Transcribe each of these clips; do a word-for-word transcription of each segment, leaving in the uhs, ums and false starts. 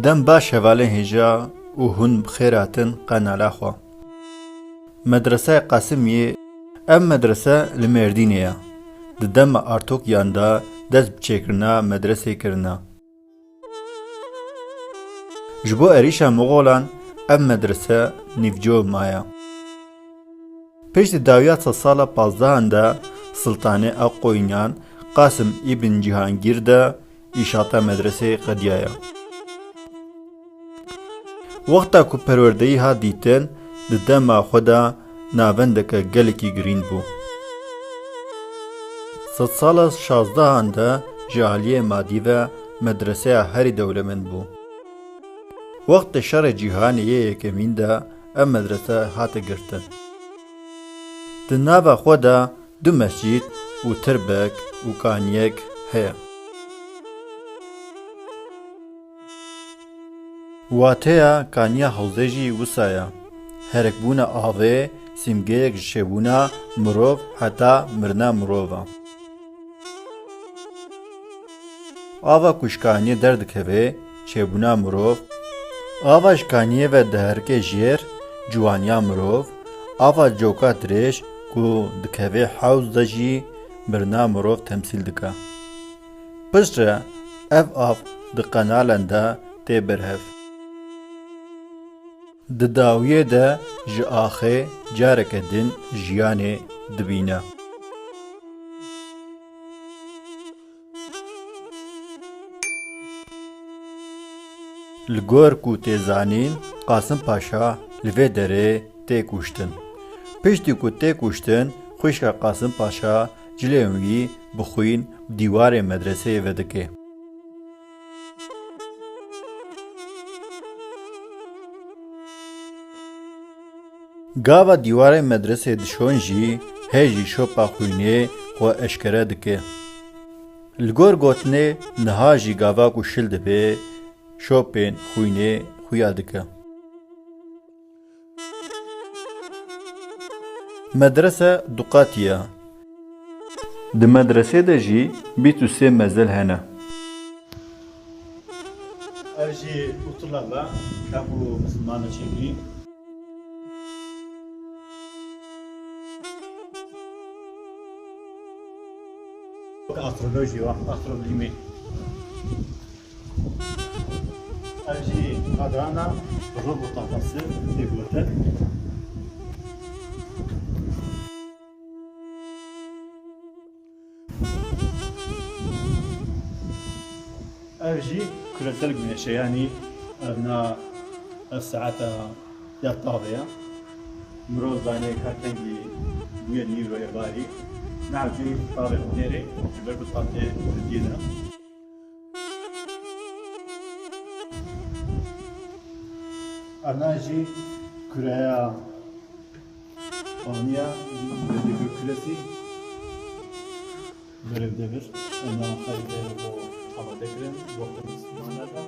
Dem baş hevalên hêja û hûn bi xêr hatin qenala xwe. Medreseyê Qasimiyê, ev medrese li Mêrdînê ye. Di dema Artokyan de dest bi çêkirina medresê kirina. Ji bo êrîşa Moxolan ev medrese nîvco maye. Piştî dawiya sedsala pazdehan de Siltanê Aqoyinyan Qasim îbn Cîhangîr de îşata medreseyê qediyaye. Wexta ku perwerdeyî hat dîtin, di dema xwe de navendeke gelekî girîng bû. Sedsala şazdehan de ji aliyê madî ve medreseya herî dewlemend bû. Wextê Şerê Cîhanê yê Yekemîn de ev medrese hate girtin. Di nava xwe de du mescîd û tirbek û kaniyek heye. Wateya kaniya hewzê jî wisa ye. Herekbûna avê sîmgeyek ji çêbûna mirov heta mirina mirov e. Ava ku ji kaniyê derdikeve, çêbûna mirov. Ava ji kaniyê ve diherike jêr, ciwaniya mirov. Ava coka dirêj ku dikeve hewz de jî mirina mirov temsîl dike. Piştre ev av di qenalan de tê berhev. Di dawiyê de ji axê careke din jiyanê dibîne. Li gor ku tê zanîn, Qasim Paşa li vê derê tê kuştin. Piştî ku tê kuştin, xwişka Qasim Paşa cilên wî bi xwîn dîwarê medreseyê vedike. Gava dîwarê medresê dişon jî hê jî şopa xwînê xwe eşkere dike. Li gor gotinê niha jî gava ku şil dibe, şopên xwînê xuya dike. Medrese duqatî ye. Di medresê de jî bîst û sê mezil hene. Ev jî utula ve, ka ku misilmana çêkirî. Wek astrolojî wa, astrolîmê. Ev jî kadrana robota xwe tê gotin. Ev jî küresel güneşe, yanî ev na, ev saeta ya tavê ya. Mirov zanê her tengî bûye nîroyê barî. Nav jî tavê xwedêrê ji ber ku tavê dîne. Ana jî kureya Paniya, Bendegir Kulesi, Berev Demir, ondan xeyde bo amade kirin, bo Kurdistan'a da.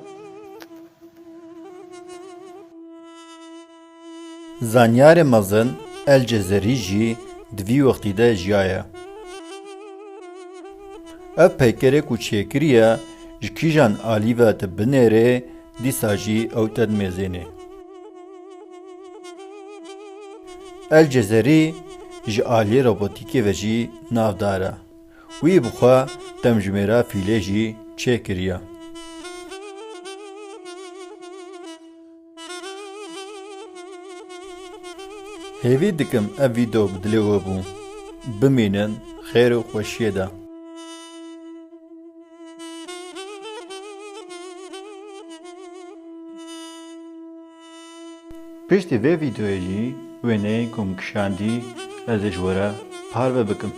Zanyarê mezin El Cezerî jî di vî wextî de jiyaye. Ev peykerê ku çêkiriye, ji kîjan alî ve tu binêrê, dîsa jî ew te dimêzênê. El Cezerî ji aliyê robotîkê ve jî navdar e. Wî bi xwe demjimêra fîlê jî çêkiriye. Hêvî dikim ev vîdeo bi dilê we bû. Bimînin xêr û xweşiyê de. Piştî vê vîdeoyê jî wêneyên ku min kişandî ez ê ji we re parve bikim.